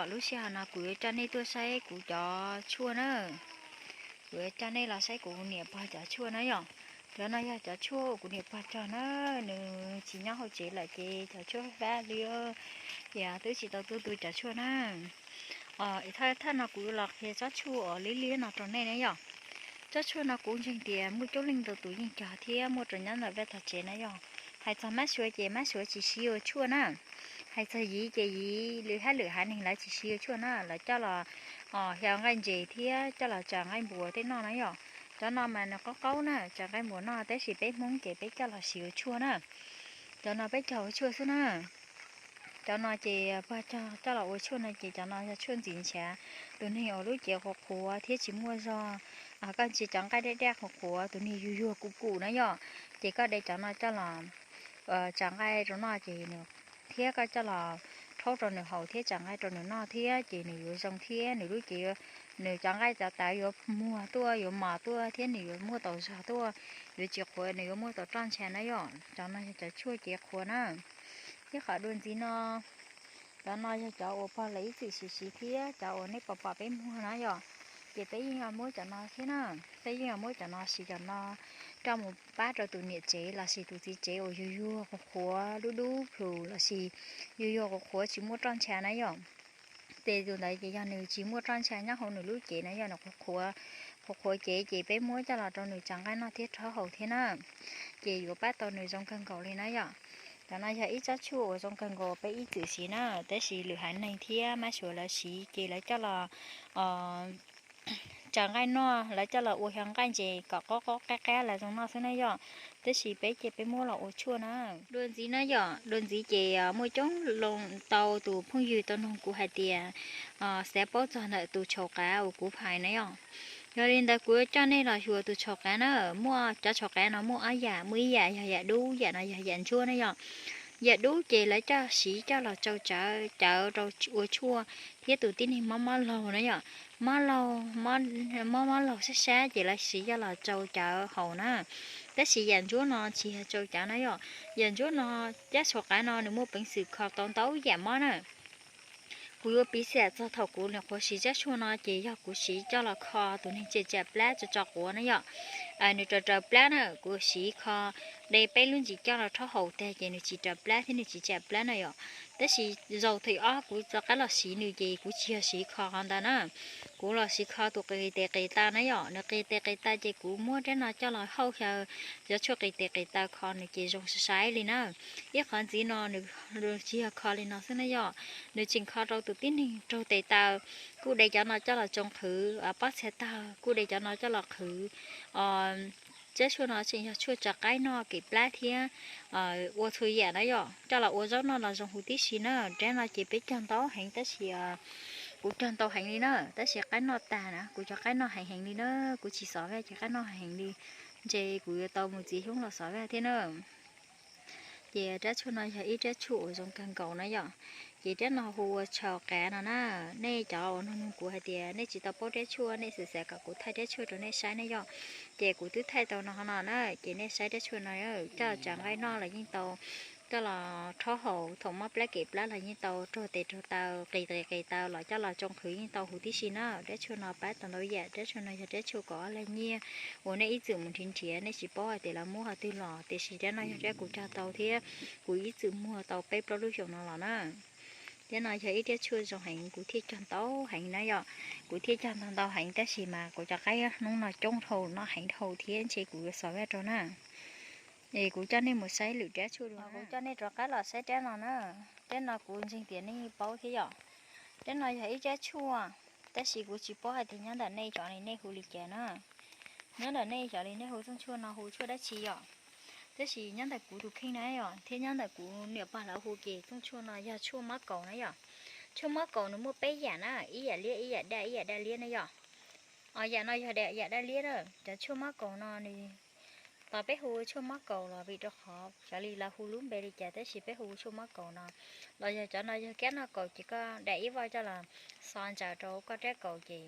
Lub sij hawm no kuv yuav coj nej tuaj saib kuv cov tshuaj na. Kuv yuav coj nej los saib kuv niam pog cov tshuaj na yom. Cov no yog cov tshuaj uas kuv niam pog cog na, nws tsis nyob hauv tsev lawm ces cov tshuaj fab li, ces twb tsis tau tuaj tu cov tshuaj na. Thawj thawj no kuv los qhia tsob tshuaj uas liab liab no rau nej na yom. Tsob tshuaj no kuv ntseeg tias muaj coob leej ntau tus yeej cog thiab muaj rau nyob ntawm vaj tog tsev na yom. Hais txog mab suav ces mab suav tsis siv ua tshuaj na. Hais txog yiv ces yiv lwm hab lwm haiv neeg lawv tsis siv ua tshuaj na, lawv coj los xyaw nqaij ntses thiab coj los tsaws nqaij npuas tej noj na yom. Cov no mas nws qaub qaub na, tsaws nqaij npuas noj, tab sis peb Hmoob ces peb coj los siv ua tshuaj na. Cov no peb cog ua tshuaj xwb na. Cov no ces pog cog coj los ua tshuaj no ces cov no yog tshuaj ntxiv ntshav. Tus neeg uas lub cev qhuav qhuav thiab tsis muaj zog, koj ntsia cov nqaij daj daj qhuav qhuav, tus neeg yuag yuag kum kum na yom, ces koj de cov no coj los tsaws nqaij rau noj ces nws, thiab koj coj los rhaub rau nws haus thiab tsaws nqaij rau nws noj thiab ces nws yuav zoo thiab nws lub cev, nws cov nqaij cov tawv yuav muag tuaj, yuav mos tuaj thiab nws yuav muaj tau zog tuaj, yuav tsis qhuav, nws yuav muaj tau roj ntsha na yom. Cov no yog cov tshuaj cev qhuav na. Ib qhov dua ntxiv no, cov no yog cov uas pog lawv ib txwm siv siv thiab cov uas nej pom pom peb muag na yom. Ces peb yeej muab cov no thiab na, peb yeej muab cov no siv cov no coj mus pab rau tus niam tsev lossis tus txiv tsev uas yuag yuag qhuav qhuav dub dub plhus lossis yuag yuag qhuav qhuav tsis muaj roj ntsha na yom. Ces tus ntawd ces yog nws tsis muaj roj ntsha nyob hauv nws lub cev na yom, nws qhuav qhuav, qhuav qhuav cev ces peb muab coj los rau nws tsaws nqaij noj thiab rhaub haus thiab na, ces yuav pab tau nws zoo kawg nkaus li na yom. Cov no yog ib tsob tshuaj uas zoo kawg nkaus peb ib txwm siv na, tab sis lwm haiv neeg thiab mab suav lawv siv ces lawv coj los tsaws nqaij noj, lawv coj los ua xyaw nqaij ntses kom qaub qaub qab qab lawv zoo noj xwb na yom. Tab sis peb ces peb muab los ua tshuaj na. Dua ntxiv na yom, dua ntxiv ces muaj coob leej ntau tus phooj ywg tau nug kuv hais tias xav paub txog ntawm tus tshau qav uas kuv hais na yom. Yog li ntawd kuv yuav coj nej los xyuas tus tshau qav na. Muaj cov tshau qav no muaj ob yam, muaj ib yam yog yam dub, yam no yog yam ntsuab na yom. Yam dub ces lawv coj siv coj los tsau cawv rau ua tshuaj thiab tus tib neeg mob mob laug na yom. Mob laug, mob mob laug sab sab ces lawv siv coj los tsau cawv haus na. Tab sis yam ntsuab no tsis yog tsau cawv na yom. Yam ntsuab no, cov tshau qav no nws muaj peev xwm kho tau ntau yam mob na. Kuv yuav piv xam txog thaum kuv nyuam qhuav siv tsob tshuaj no ces yog kuv siv coj los kho tus neeg tsam tsam plab tso tso quav na yom. Nws raws raws plab na, kuv siv kho, de peb lub ntsis coj los rhaub haus tag ces nws tsis raws plab thiab nws tsis tsam plab na yom. Tab sis zaum thib ob kuv rov qab los siv nws ces kuv tsis yog siv kho qhov ntawd na. Kuv los siv kho tus qis tes qis taw na yom, nws qis tes qis taw ces kuv muab rab no coj los hauj xyaw cov tshuaj qis tes qis taw kho nws ces zoo sai sai li na. Ib qhov ntxiv no nws tsis yog kho li no xwb na yom, nws tseem kho rau tus tib neeg raug tes taw, kuj de cov no coj los tsoo qhwv, pob txha tawg kuj de cov no coj los qhwv. Tsob tshuaj no tseem yog tshuaj tso qaib noj kev plab thiab ua txhua yam na yom, coj los ua zaub noj los zoo huv tib si na. Rab no ces peb cog ntau heev tab sis kuv cog ntau heev li na, tab sis qaib noj tag na, kuv cov qaib noj heev heev li na, kuv tsis xov vaj ces qaib noj heev li, ntshe kuv yuav tau mus txiv xyoob los xov vaj thiab na. Ces rab tshuaj no yog ib rab tshuaj uas zoo kawg nkaus na yom. Ces rab no hu ua tshau qav no na. Nej cov uas nug nug kuv hais tias nej tsis tau paub rab tshuaj, nej xav xav kom kuv thaij rab tshuaj rau nej saib ne yom. Ces kuv twb thaij tau no no na, ces nej saib rab tshuaj no, coj tsav nqaij noj los yeej tau, coj los rhaub haus thaum mob plab kev plab los yeej tau, raug tes raug taw qis tes qis taw los coj los tsoo qhwv yeej tau huv tib si na. Rab tshuaj no pab tau ntau yam, rab tshuaj no yog rab tshuaj kaum ob lag nyiaj uas nej ib txwm mus nrhiav nrhiav nej tsis paub hais tias lawv muab qhov twg los, tiam sis rab no yog rab kuv cog tau thiab kuv ib txwm muag tau peb plaub lub xyoos no los na. Rab no yog ib rab tshuaj zoo heev, kuv thiaj cog ntau heev na yom. Kuv thiaj cog ntau ntau heev tab sis mas kuv cov qaib hnub no coob dhau no heev dhau thiab ntshe kuv yuav xov vaj rau na. Es kuv coj nej mus saib lwm rab tshuaj dua, kuv coj nej rov qab los saib rab no na. Rab no kuv ntseeg tias nej yeej paub thiab yom. Rab no yog ib rab tshuaj, tab sis kuv tsis paub hais tias nyob ntawm nej cov li nej hu li cas na. Nyob ntawm nej cov li nej hu txooj tshuaj no hu tshuaj dab tsi yom? Tab sis nyob ntawm kuv tus kheej na yom, thiab nyob ntawm kuv niam pog lawv hu ces txooj tshuaj no yog tshuaj mob kaus na yom. Tshuaj mob kaus nws muaj peb yam na, ib yam liab, ib yam daj, ib yam daj liab na yom. Yam no yog yam daj liab na. Cov tshuaj mob kaus no nws, tos peb hu tshuaj mob kaus los vim rau qhov xyov li lawv hu lub npe li cas, tab sis peb hu tshuaj mob kaus no. Los yog cov no yog kab noj kaus ces koj dam ib voj coj los xo ntsaws rau koj rab kaus ces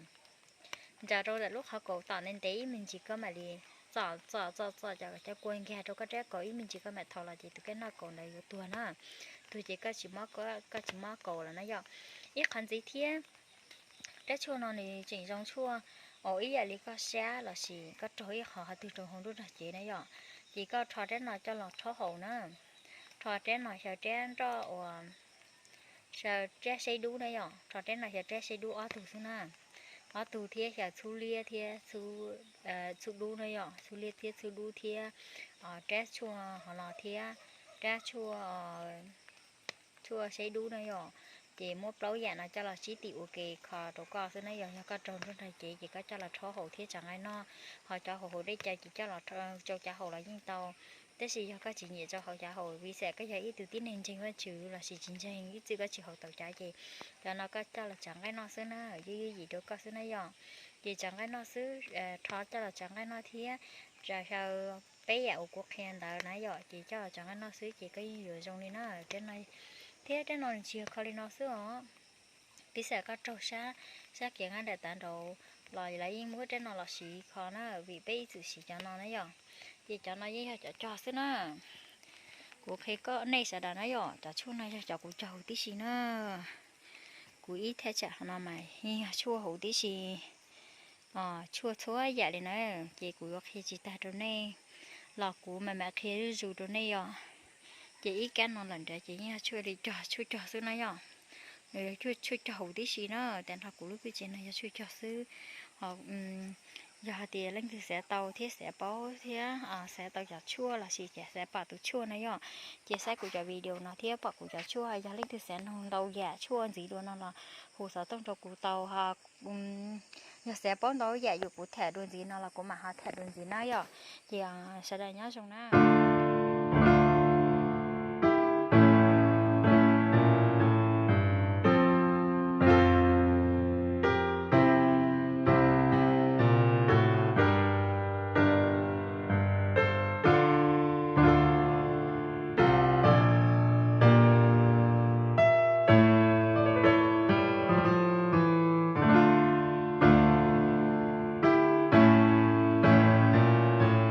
ntsaws rau ntawm lub qhov kaus tom ntev ntev ib me ntsis koj mam li txom txom txom txom cov kua nkag rau koj rab kaus ib me ntsis koj mam thau los ces tus kab noj kaus ntawd yuav tuag na. Tuag ces koj tsis mob, koj tsis mob kaus lawm na yom. Ib qhov ntxiv thiab, rab tshuaj no nws tseem zoo tshuaj, ib yam li koj sab los sis koj raug ib qho qhov twg rau hauv nruab nrog cev na yom, ces koj rho rab no coj los rhaub haus na. Rho rab no xyaw rab nroj uas xyaw rab saib dub na yom, rho rab no xyaw rab saib dub ob tug xwb na. Ob tug thiab xyaw txhub liab thiab txhub dub na yom, txhub liab thiab txhub dub thiab rab tshuaj hov no thiab rab tshuaj tshuaj saib dub na yom. Ces muab plaub yam no coj los sib tim ua ke kho rau koj xwb na yom. Yog koj raug nruab nrog cev ces koj coj los rhaub haus thiab tsav nqaij noj, ho cov haus hauv dej cawv ces coj los tsau cov haus los yeej tau. Tab sis yog koj tsis nyiam tsau haus cov haus, vim xam koj yog ib tug tib neeg ntseeg Vajtswv los sis tsis ntseeg, ib txwm koj tsis haus tau cov ces cov no koj coj los tsav nqaij noj xwb na, yooj yooj yim rau koj xwb na yom. Ces tsav nqaij noj xwb, rho coj los tsav nqaij noj thiab, xyaw peb yam uas kuv qhia ntawd na yom, ces coj los tsav nqaij noj xwb ces koj yeej yuav zoo li na. Thiab rab no nws tsis yog kho li no xwb os. Piv xam koj raug sab, sab kiav nqaij nraim tav nraud los lawv yeej muab rab no los siv kho na, vim peb ib txwm siv cov no na yom. Ces cov no yeej yog cov cog xwb na. Kuv qhia koj nej sawv daws na yom, cov tshuaj no yog cov kuv cog huv tib si na. Kuv ib thaj tsam no mas yeej yog tshuaj huv tib si, tshuaj txhua yam li na. Ces kuv yuav qhia tsis tag rau nej los kuv mam mam qhia zuj zus rau nej yom. Ces ib kab no lawm nrad ces yeej yog tshuaj li cog, tshuaj cog xwb na yom. Nws yog tshuaj cog huv tib si na, tas nrho kuv lub txuj ci no yog tshuaj cog xwb. Ho yog hais tias leej twg xav tau thiab xav paub thiab xav tau cov tshuaj los sis xav pom tus tshuaj na yom, ces saib kuv cov video no thiab pom kuv cov tshuaj. Yog leej twg xav nug ntau yam tshuaj ntxiv dua no los hu xov tooj rau kuv tau. Yog xav paub ntau yam yus kuv tham dua ntxiv no los kuv mam ho tham dua ntxiv na yom. Ces sawv daws nyob zoo na.